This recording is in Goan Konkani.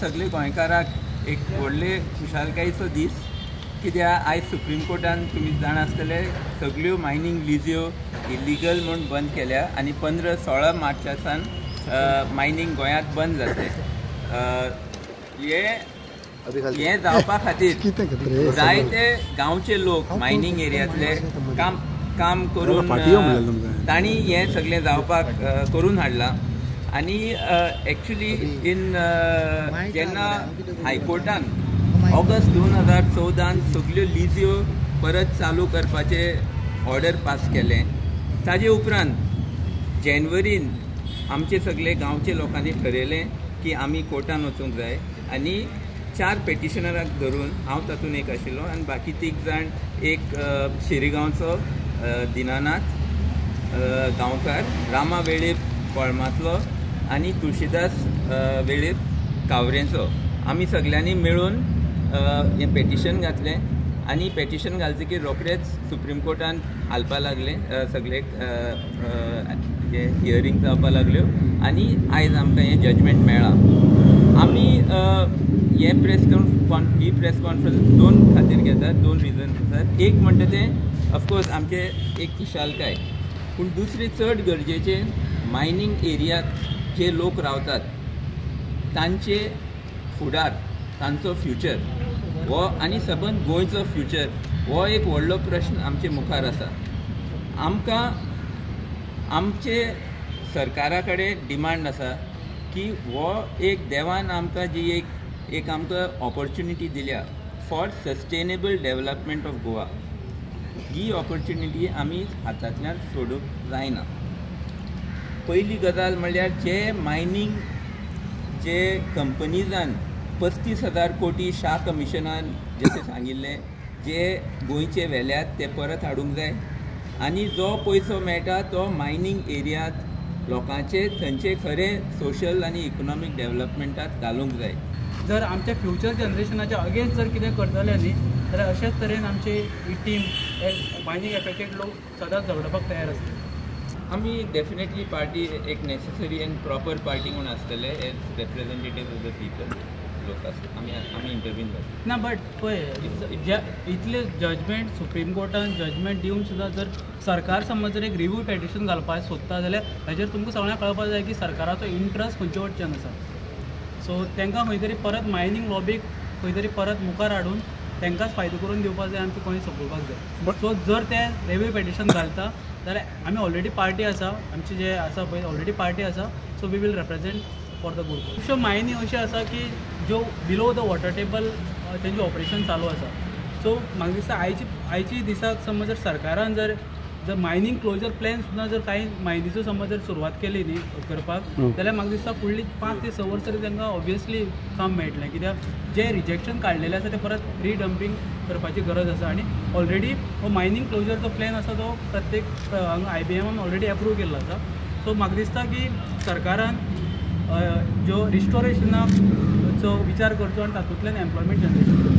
सगळे गोंयकाराक एक व्हडले खुशालकायेचो दीस, कित्याक आयज सुप्रीम कोर्टान तुमी जाणा आसतले सगळ्यो मायनींग लिज्यो इलिगल म्हूण बंद केल्या आनी 15-16 मार्चा सावन मायनींग गोंयांत बंद जातलें. हें जावपा खातीर जायते गांवचे लोक मायनींग एरियांतले काम करून तांणी हें सगळें जावपाक करून हाडलां. आनी एक्चुली इन जेन्ना हायकोर्टान ऑगस्ट 2014 सगळ्यो लिज्यो परत चालू करपाचे ऑर्डर पास केलें, ताजे उपरांत जानेवारीन आमचे सगळे गांवचे लोकांनी ठरयलें की आमी कोर्टान वचूंक जाय आनी 4 पेटिशनराक धरून हांव तातूंत एक आशिल्लो आनी बाकी 3 जाण, एक शिरगांवचो दिनानाथ गांवकार, रामा वेळीप कोळमांतलो आनी तुळशीदास वेळीप कावरेंचो, आमी सगळ्यांनी मेळून हें पेटिशन घातलें. आनी पेटिशन घालतकीर रोखडेच सुप्रीम कोर्टान हालपा लागलें, सगळे हे हियरींग जावपा लागल्यो आनी आयज आमकां हें जजमेंट मेळ्ळां. आमी हे ही प्रेस कॉन्फरन्स 2 खातीर घेतात, 2 रिजन आसात. एक म्हणटा तें ऑफकोर्स आमचें एक खुशालकाय, पूण दुसरें चड गरजेचें मायनींग एरियात जे लोक रावतात तांचे फुडार, तांचो फ्युचर हो आनी सबंद गोंयचो फ्युचर हो एक व्हडलो प्रश्न आमचे मुखार आसा. आमकां आमचे सरकारा कडेन डिमांड आसा की हो एक देवान आमकां जी एक आमकां ऑपॉर्च्युनिटी दिल्या for sustainable development of Goa, he opportunity आमी हातांतल्यान सोडूंक जायना. पयली गजाल म्हणल्यार जे मायनींग जे कंपनीजान 35,000 कोटी शाह कमिशनान जशें सांगिल्लें जे गोंयचे व्हेल्यात ते परत हाडूंक जाय आनी जो पयसो मेळटा तो मायनींग एरियांत लोकांचे थंयचे खरें सोशल आनी इकोनॉमीक डेवलपमेंटात घालूंक जाय. जर आमच्या फ्युचर जनरेशनाच्या अगेन्स्ट जर कितें करतले न्ही जाल्यार अशेच तरेन आमची ही टीम मायनींग एफेक्टेड लोक सदांच झगडपाक तयार आसता. आमी डेफिनेटली पार्टी एक नेसेसरी एंड प्रॉपर पार्टी म्हूण आसतले as representative of the people लोक आसता, आमी इंटरवीन जातले ना. बट पळय इतले जजमेंट सुप्रीम कोर्टान जजमेंट दिवन सुद्दां जर सरकार समज जर एक रिव्यू पेटिशन घालपाक सोदता जाल्यार हेजेर तुमकां सगळ्यांक कळपाक जाय की सरकाराचो इंट्रस्ट खंयचे वटच्यान आसा. सो तांकां खंय तरी परत मायनींग लॉबीक खंय तरी परत मुखार हाडून तांकांच फायदो करून दिवपाक जाय, आमचे कोणी सोंपोवपाक जाय. सो जर ते रिव्यू पेटिशन घालता जाल्यार आमी ऑलरेडी पार्टी आसा, आमची जे आसा पळय ऑलरेडी पार्टी आसा, so we will represent for the good. खुबश्यो मायनी अश्यो आसा की ज्यो बिलो the water table तेंचे ऑपरेशन चालू आसा. सो म्हाका दिसता आयची दिसाक समज जर सरकारान जर जर मायनींग क्लोजर प्लॅन सुद्दां जर कांय मायनीचो समज जर सुरवात केली न्ही करपाक जाल्यार म्हाका दिसता फुडली 5 ते 6 वर्सां तरी तांकां ऑब्वियसली काम मेळटलें, कित्याक जे रिजेक्शन काडलेलें आसा तें परत रिडंपींग करपाची गरज आसा. आनी ऑलरेडी हो मायनींग क्लोजरचो प्लॅन आसा तो प्रत्येक IBM already एप्रूव केल्लो आसा. सो म्हाका दिसता की सरकारान जो रिस्टोरेशनाचो विचार करचो आनी तातूंतल्यान एम्प्लॉयमेंट जनरेशन करचो.